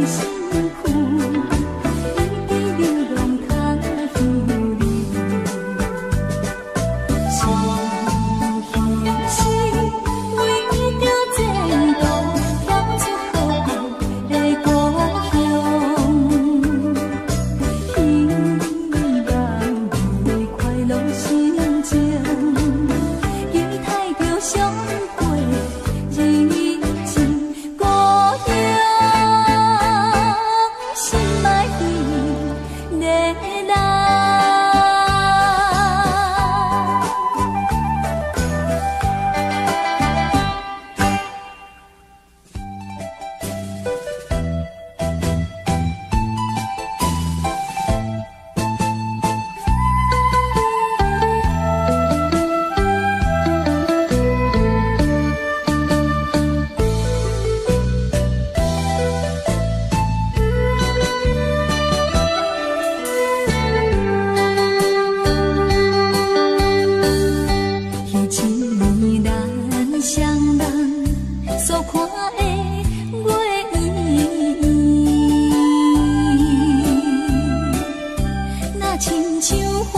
身軀，一直流浪他鄉里。是彼時為著前途，跳出孤的故鄉，希望的快樂心情，期待著上過日子故鄉，心愛的人。彼一年咱雙人所看的月圓圓，若親像歡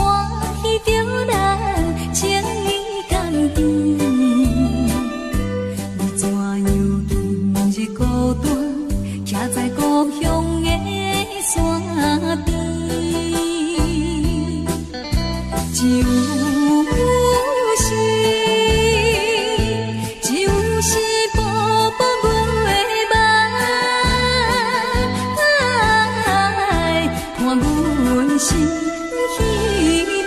喜著咱情意甘甜。你怎樣今日孤單，徛在故鄉的山邊？只有是，只有是薄薄月梦，伴阮心稀微。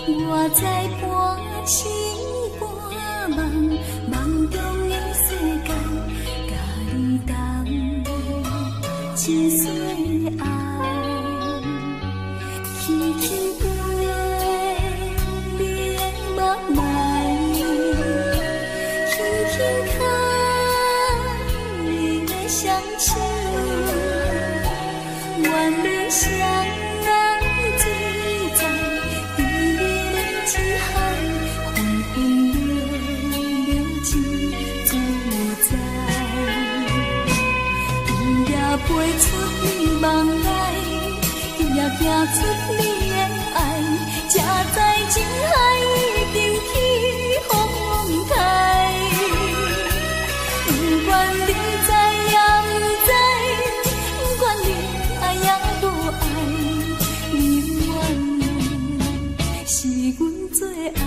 我知半醒半夢，夢中的世界，佮你同一世愛。輕輕飛，你的目內，輕輕牽你的雙手，願你雙人自在，甜蜜的情海，分分秒秒真自在。今夜飛出你夢內，今夜行出你的愛，才知情海已經起風台。不管你知抑毋知，不管你愛抑無愛，你永遠是阮最愛，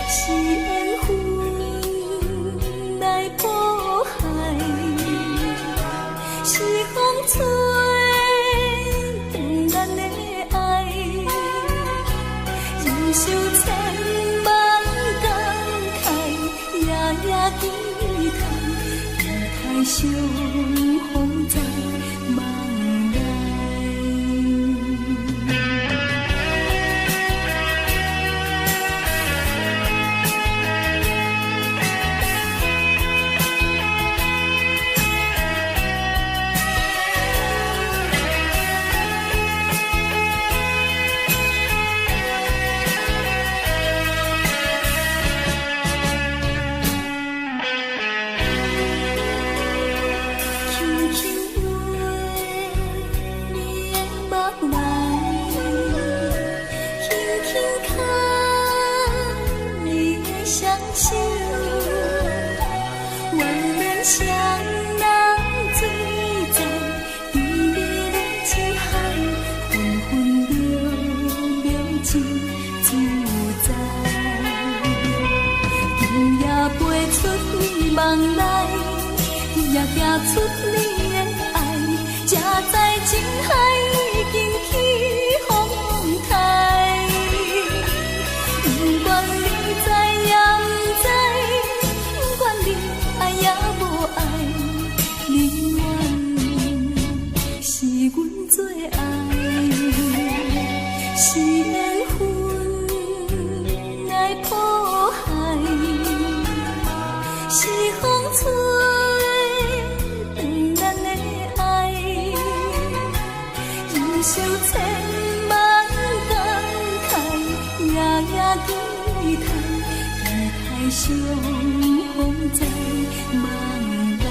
是緣分來譜海，是風吹斷咱的愛，忍受千萬感慨，夜夜期待，期待相逢在夢內。輕輕飛，你的目內，輕輕牽你的雙手，願咱雙人自在，甜蜜的情海，分分秒秒真自在。今夜飛出你夢內，今夜行出你的愛，才知情海已經起風台。不管你知抑毋知，不管你愛抑無愛，你永遠是阮最愛，是緣分來譜海，是風吹斷咱的愛，忍受千萬感慨，夜夜期待，期待相逢在夢內。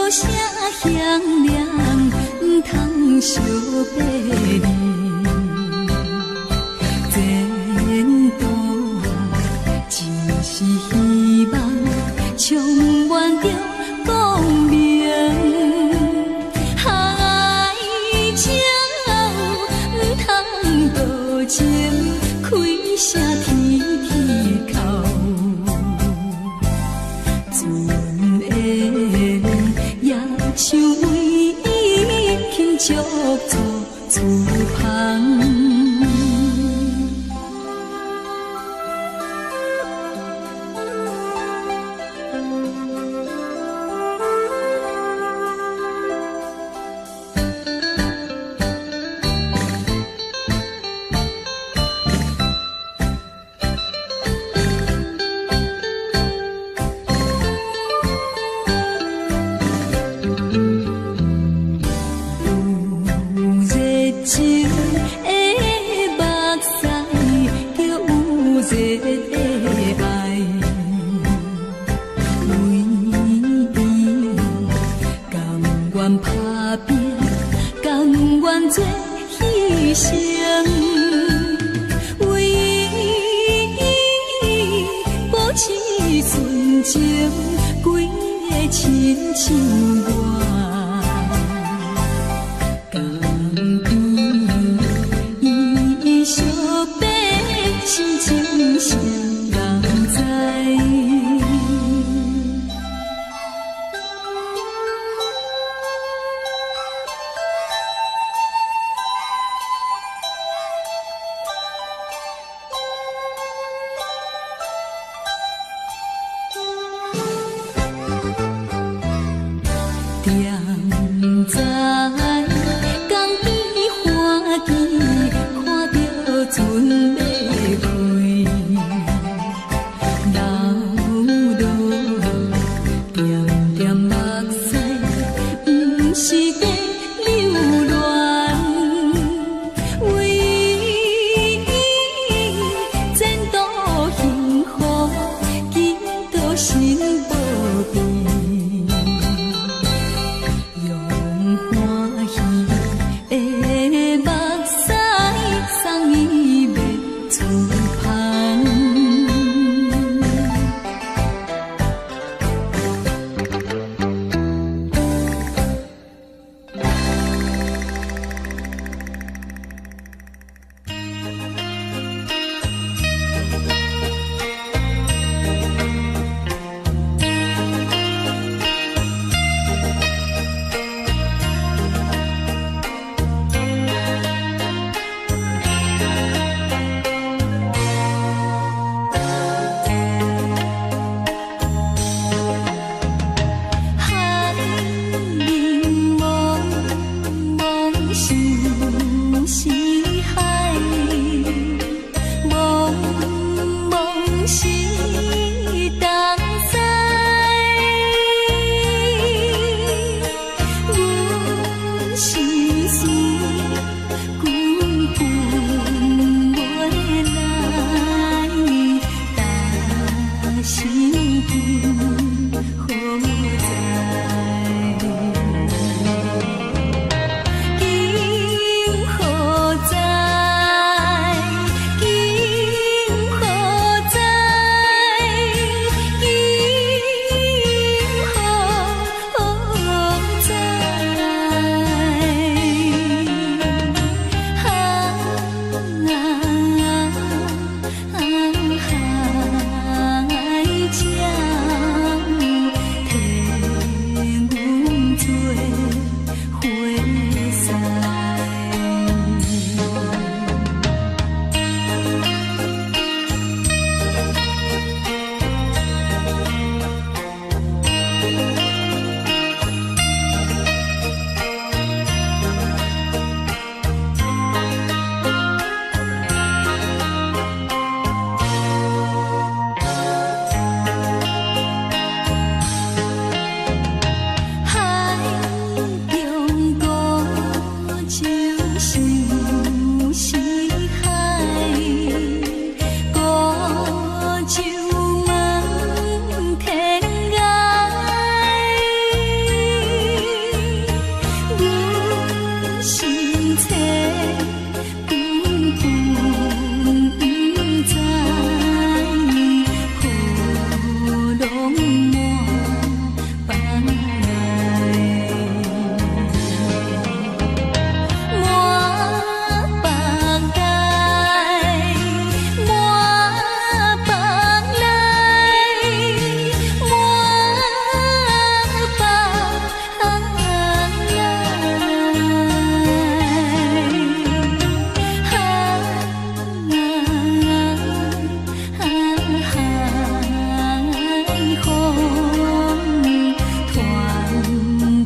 啥向量，毋通相白认。前途只是希望，充滿著光明。愛情毋通多情，開聲天天哭。船的也像為伊輕足做厝旁。有熱情的目屎，就有熱的愛。為伊甘願打拼，甘願做犧牲。為伊保持純情，規个親像我。江邊伊相爬，心情誰人知？踮在江邊歡喜，看著船欲開，流落點點目屎，毋是在留戀，為伊前途幸福，祈禱心無變。用歡喜的目屎送伊欲出帆。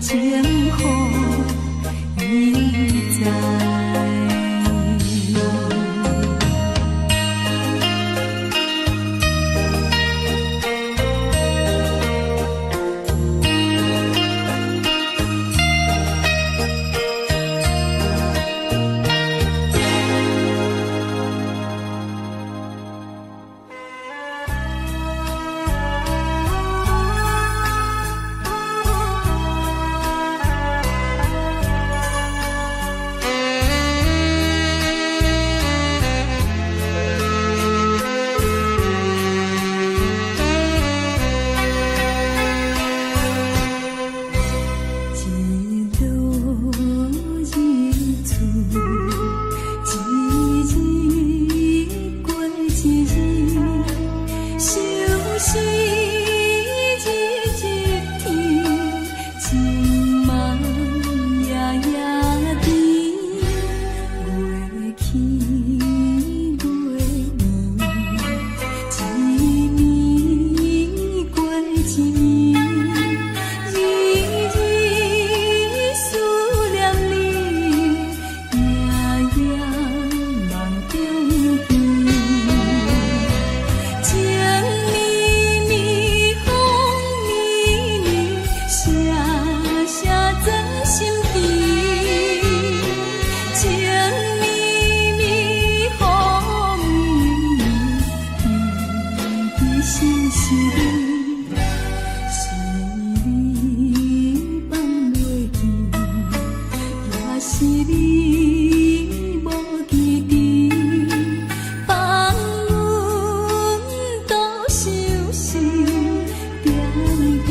情予伊知。一落日出，一日过一日，相思日日甜，情梦夜夜甜。月起月圆，一暝过一暝，日日思念你，夜夜梦中见。情绵绵，风绵绵，声声钻心脾。情绵绵，风绵绵，甜甜心是你，是你放袂记，也是你无记得，放阮独相思，点点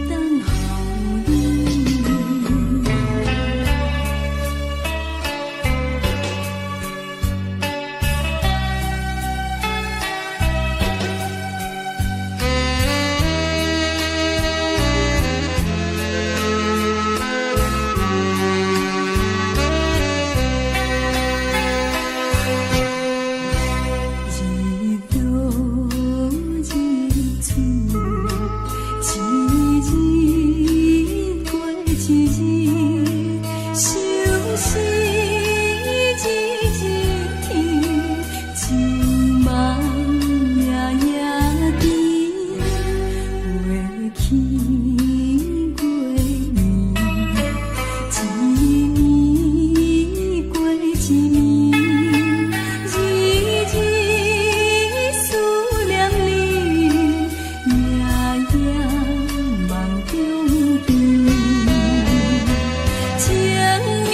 等候你。日落日出，一日过一日，相思日日甜，情梦夜夜甜。月起月圆，一暝过一暝，日日思念你，夜夜梦中见。情绵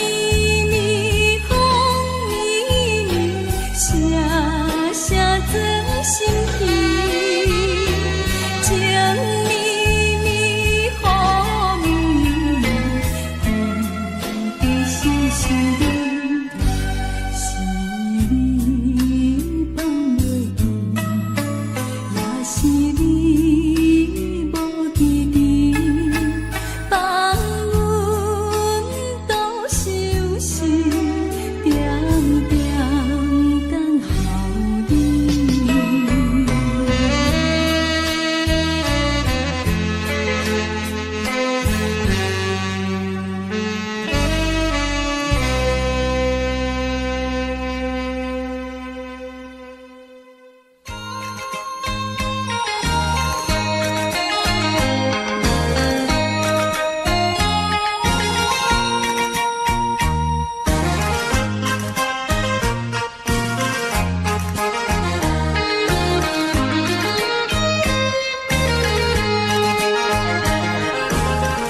绵，风绵绵，声声钻心脾。情绵绵，风绵绵，甜甜心是你，是你放袂记，也是你无记得，放阮独相思，点点等候你。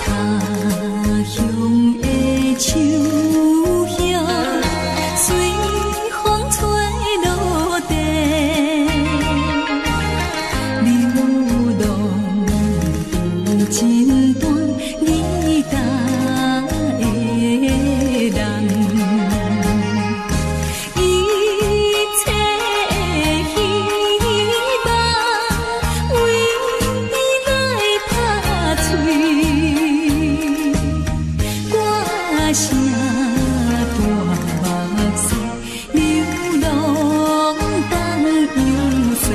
他乡的树叶，随风吹落地，流浪有真段美丽的人。一切的希望，为你来拍碎。歌声大目屎，流浪东洋西。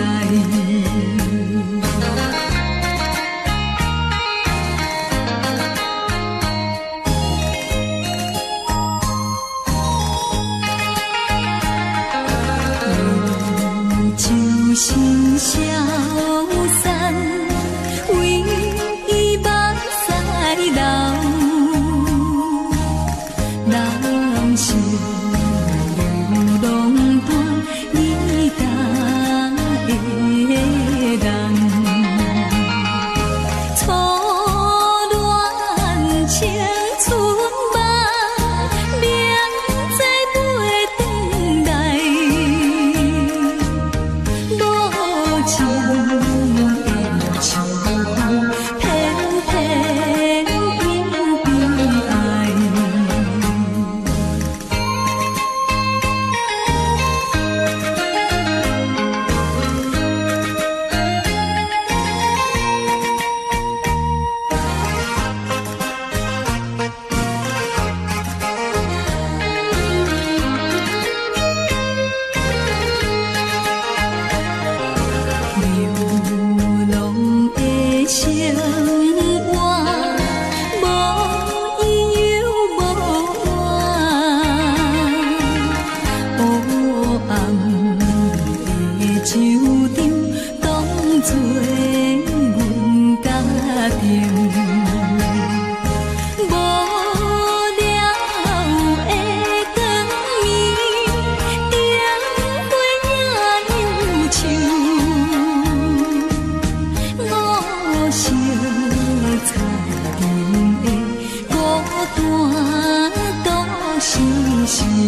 死。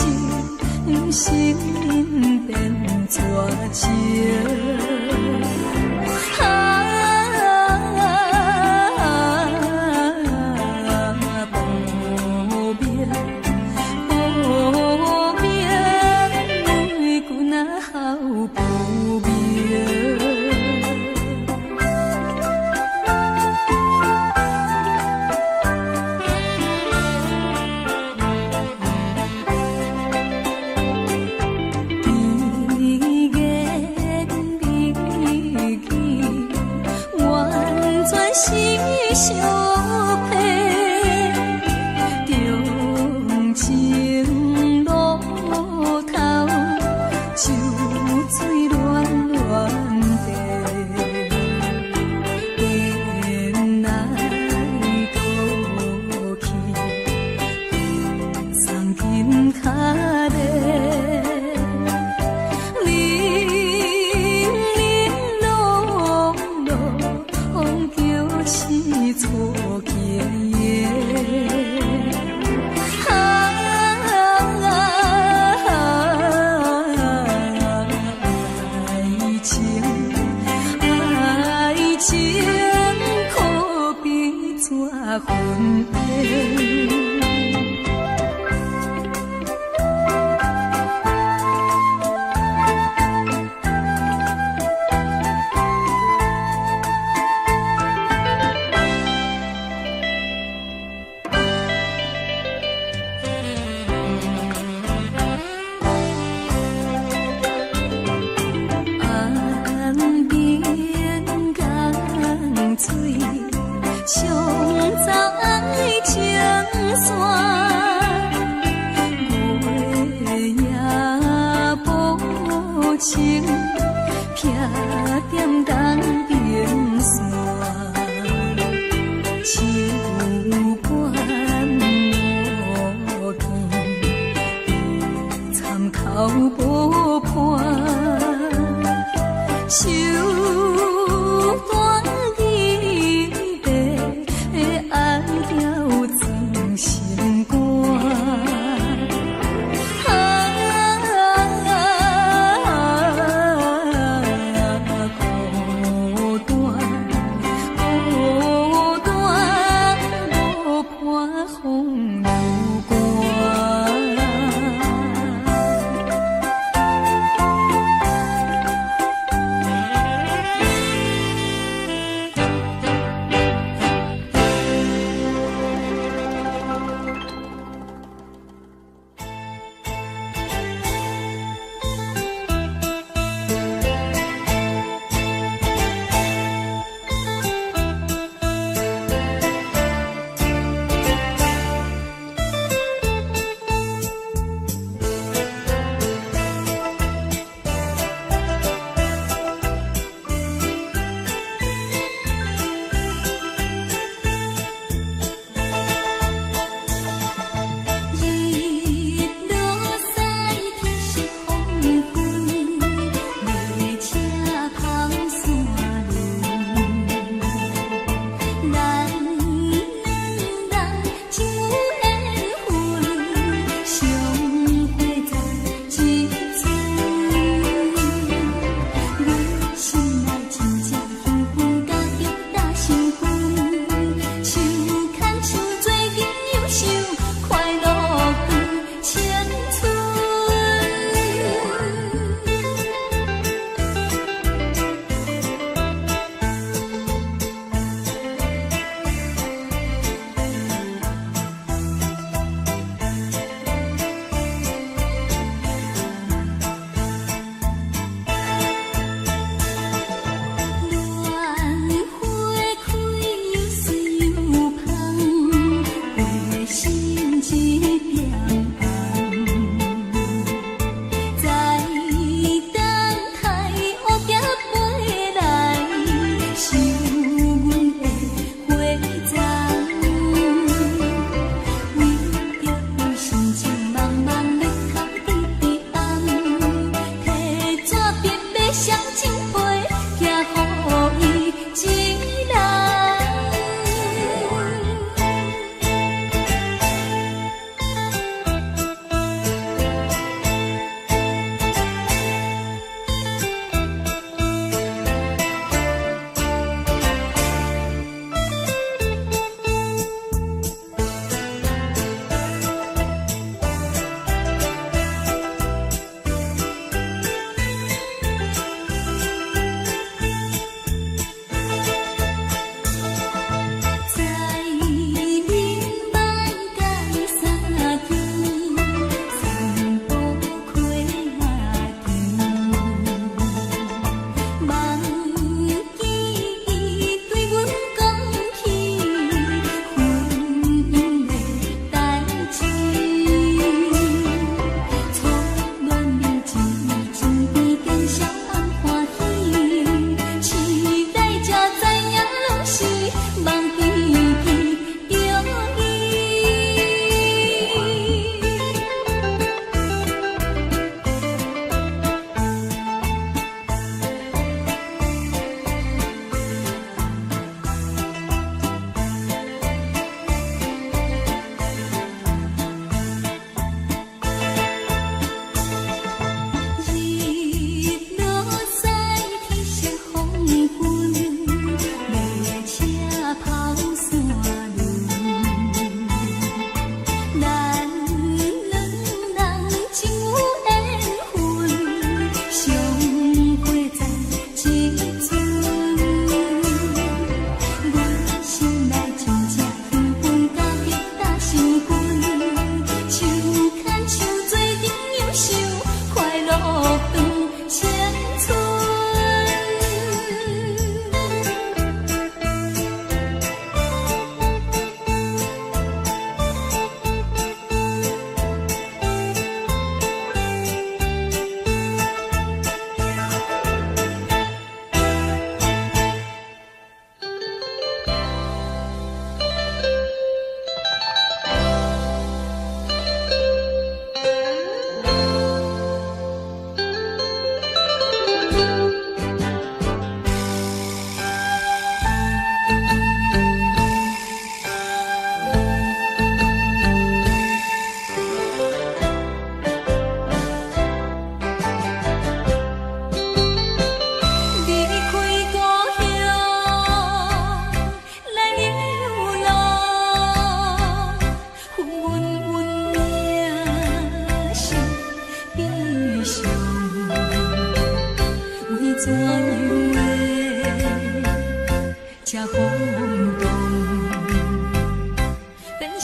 無心變絕情。啊，無眠無眠，每句若好不眠。甜言蜜語，完全是相騙。長情路頭，秋水亂亂地，變來倒去，送緊跤咧。零零落落，風叫刺錯經營。啊，愛情，愛情可比紙雲煙。岸邊江水，沖走愛情線。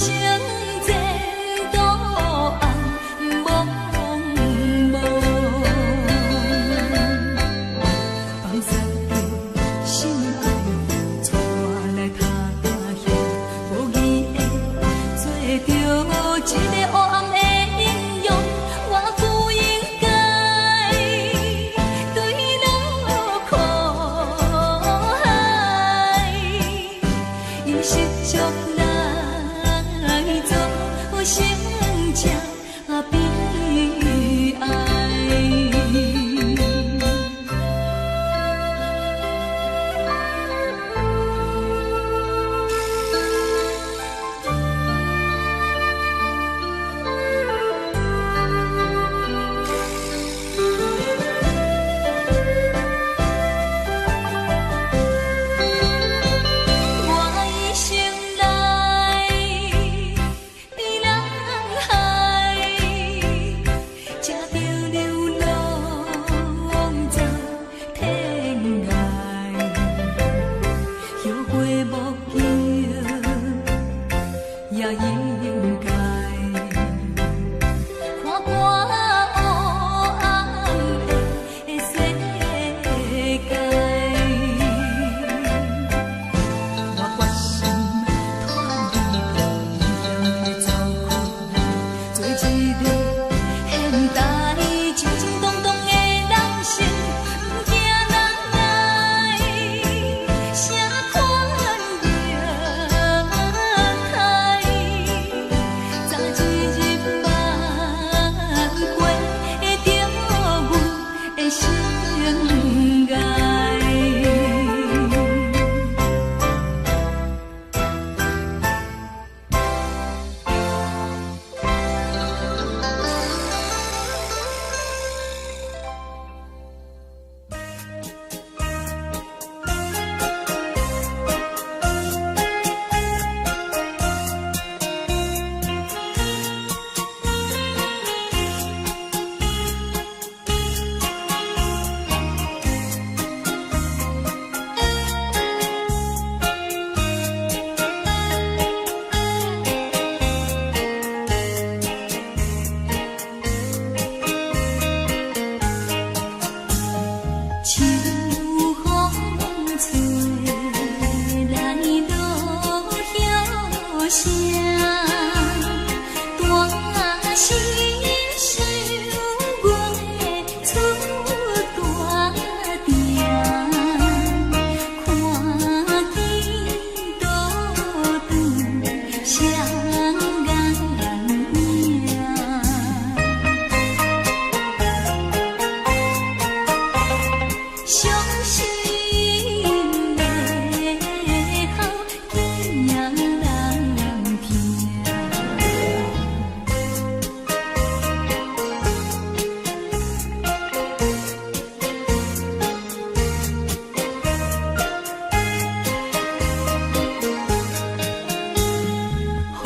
生前途暗濛濛。放杀著心愛，帶來讀歌戲，無義的做著一个黑暗的英雄，我不應該墜落苦海，以失足來造成這悲哀。我一生來佇人海，食著流浪走天涯，後悔無及也應該。看看黑暗的世界，我決心脫離危險的走開，做一个現代真正動動的人生，毋驚人來啥款虐待，早一日挽回著阮的生涯。秋風吹來落葉聲，大聲想月出大鼎，看見倒轉雙眼影。傷心的哭，囝人聽。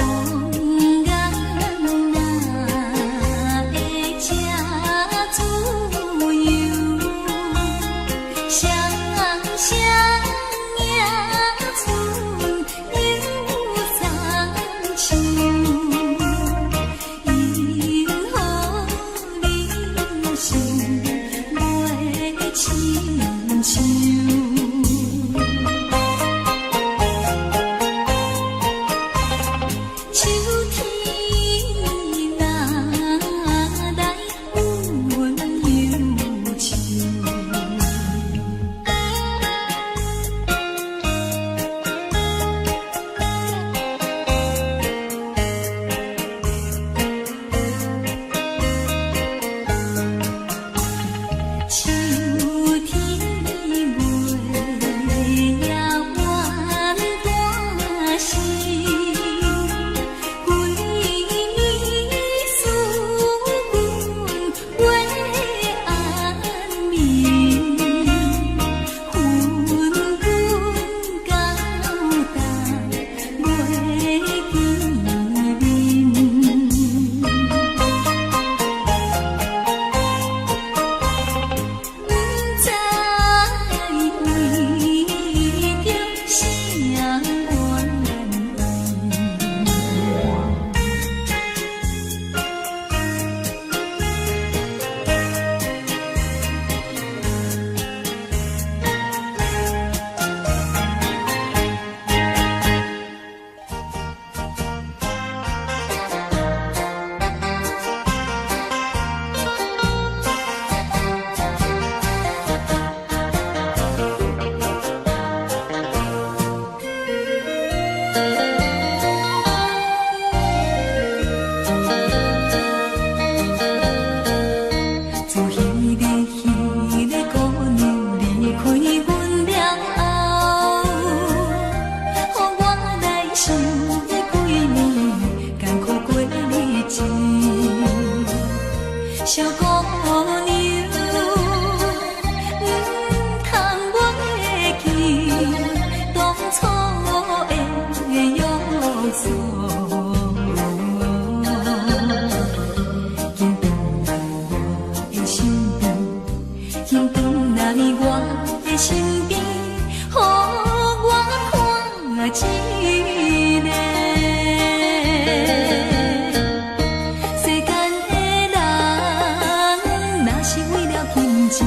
風眼若會這自由，雙雙迎春又三秋，因何人生袂親像？秋天若來阮憂愁。小姑娘，毋通袂記當初的約束。緊轉來我的身邊，緊轉來我的身邊，予我看一下。世間的人，若是為了金錢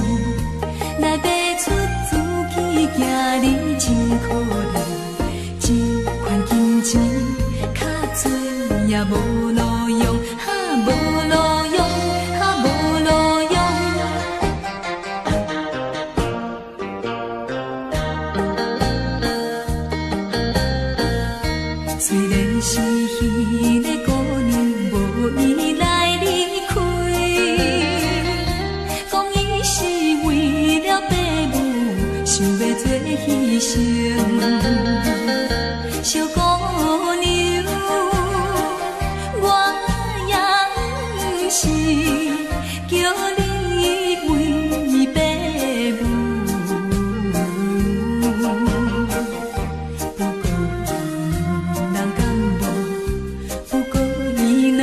來賣出自己，囝兒真可憐。這款金錢較濟也無路用，哈無路用，哈無路用。雖然是彼个姑娘無意來離開，講伊是為了爸母，想欲做犧牲。小姑娘，我也毋是叫你為爸母，不過伊兩人敢無，不過伊兩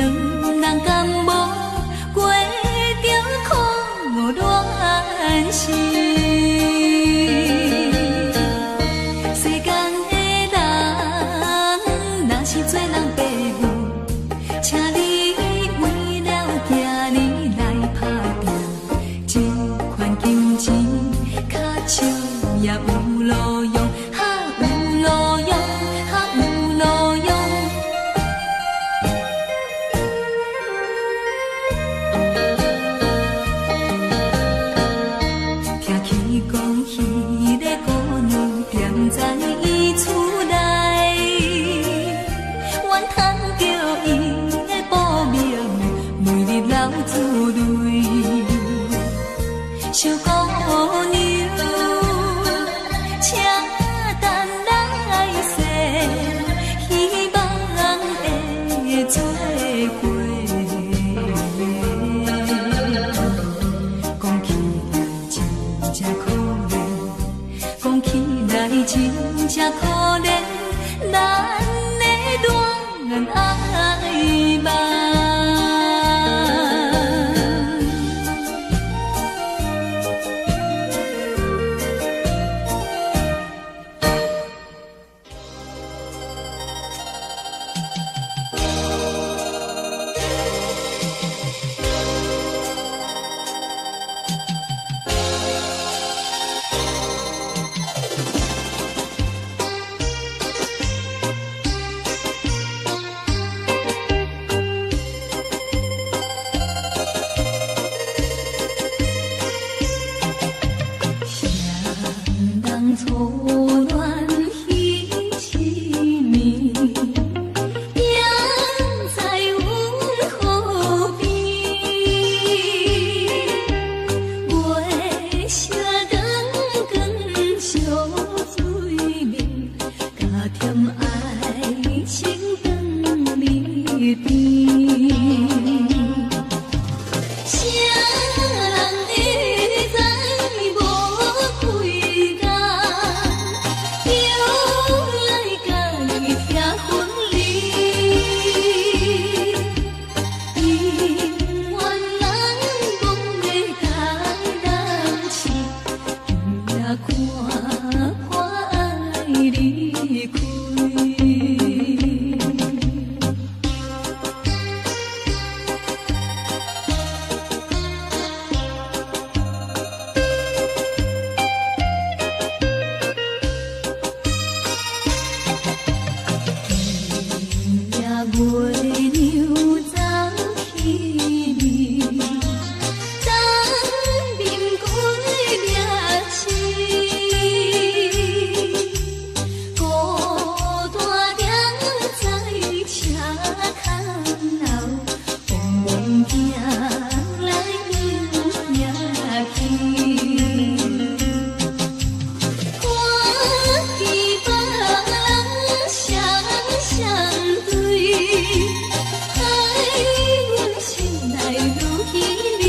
人敢無過著苦戀心。世間的人，若是做人爸母，請你為了囝兒來打拼，這款金錢較少也有路用，哈有路用，哈有路用。聽起講，彼个姑娘踮在伊厝內，怨嘆著伊的薄命，每日流珠淚。小姑娘，請等來世，希望會做伙。講起來真正可憐，講起來真正可憐，咱的戀愛夢。誰人初戀彼一暝，行在阮河邊，月色光光相對面，加添愛情長日甜。誰人會知無幾工，就來共伊拆分離？姻緣人講的共人試，今夜看破愛離開。今夜月娘走彼暝，東面歸掠死，孤單踮在車窗後，茫茫行來又行去。看見別人雙雙對，害阮心內愈稀微。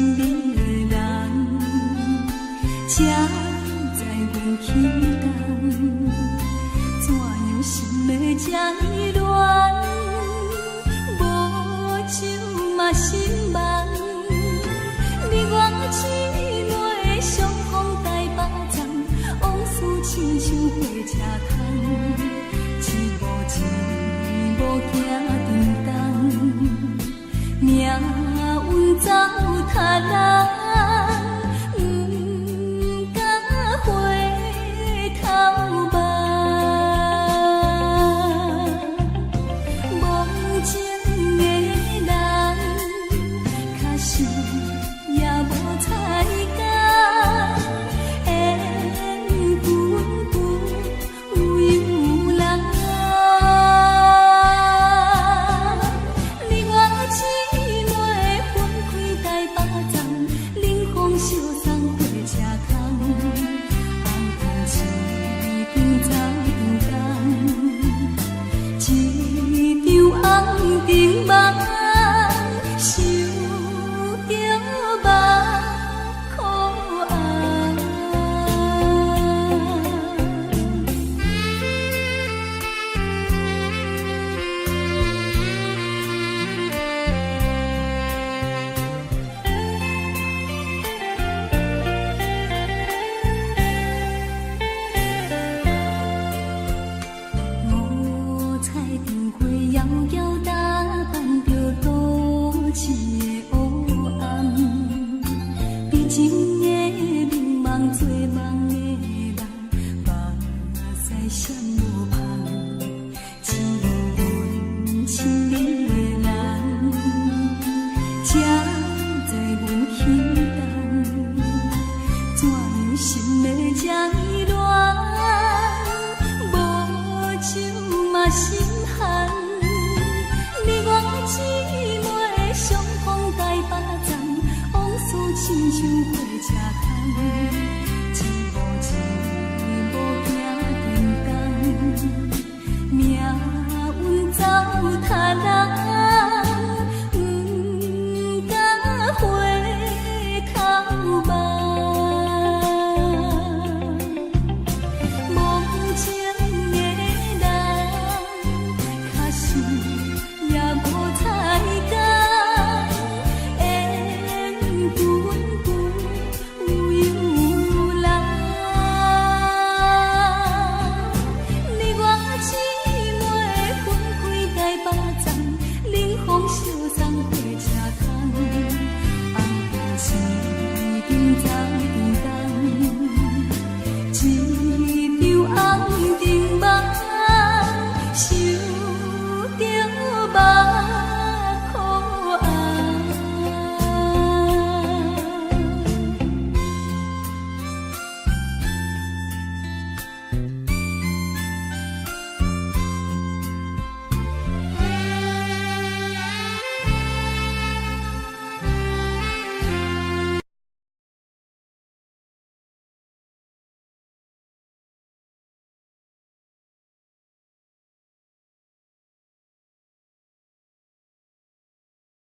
你的人，才知阮起动，怎樣心會這呢亂？無酒嘛心茫，你我姊妹相逢台北站，往事親像火車窗，一步一步行沉重，命運糟蹋人，毋敢回頭望。無情的人，確實也無彩工，緣分不由人。你我姊妹分開台北站，冷風相送火車窗，紅燈一張走長工，一場紅燈夢，想著目眶紅。五彩燈花遙遙打扮著都市的黑暗，悲情的眠夢做夢的人，目屎閃無芳。只因阮親你的人，才知阮起動，怎樣心會這呢亂？無酒嘛心寒，你我姊妹相逢台北站，往事親像火車窗，